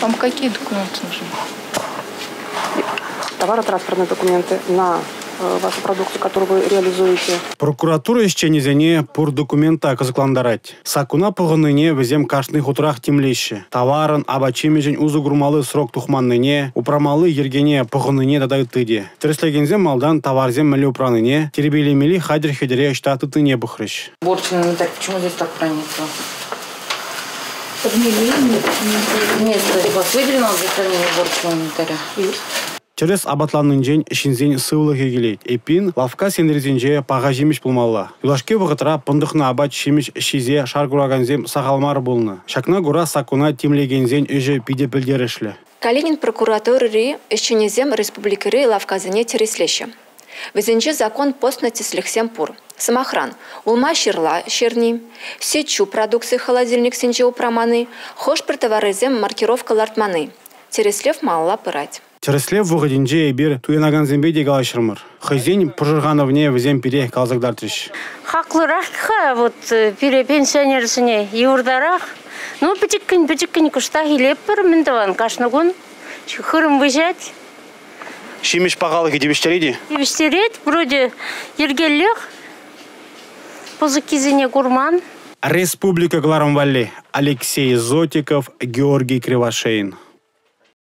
Вам какие документы нужны? Товаротранспортные документы на вашу продукцию, которую вы реализуете. Прокуратура ӗҫченӗсене пур документ та кӑсӑклантарать. Саккуна пӑхӑннине вӗсем кашни хутрах тимлеҫҫӗ. Таварӑн, апат-ҫимӗҫӗн усӑ курмалли срок тухманнине, упрамалли йӗркене пӑхӑннине тата ытти те. Тӗрӗслекенсем малтан таварсем мӗнле упранине, тирпейлемелли хатӗр-хӗтӗре ӑҫта тытнине пӑхрӗҫ. Уборочный инвентарь почему здесь так хранится? Место у вас выделено для хранения уборочного инвентаря? Тӗрӗс апатланнинчен ҫынсен сывлӑхӗ килет. Эппин, лавкка сентрисенче паха ҫимӗҫ пулмалла. Юлашки вӑхӑтра пӑнтӑхнӑ апат-ҫимӗҫ ҫисе шар куракансем сахал мар пулнӑ. Ҫакна кура саккуна тимлекенсен ӗҫӗ питӗ пӗлтерӗшлӗ. Калинин прокуратури ӗҫченӗсем республикӑри лавккасене тӗрӗслеҫҫӗ. Вӗсенче закон пӑснӑ тӗслӗхсем пур. Сӑмахран, улма-ҫырла ҫӗрни, сӗт-ҫу продукци холодильниксенче упраманни, хӑш-пӗр таварӗсем маркировка лартманни. Тӗрӗслев малалла пырать. Тӗрӗслев вӑхӑтӗнче эпир туянакансемпе те калаҫрӑмӑр. Хӑйсен пӑшӑрханӑвне вӗсем пире каласа кӑтартрӗҫ. Хаклӑрах-ха вот пире пенсионерсене йывӑртарах. Ну, пӗчӗккӗн-пӗчӗккӗн кӑштах илетпӗр мӗн тӑван кашни кун. Хырӑм выҫать. Ҫимӗҫ пахалӑхӗ тивӗҫтерет-и? Тивӗҫтерет, вроде йӗркеллех. Пысӑккисене курман. Республика кӑларӑм валли Алексей Зотиков, Георгий Кривошеин.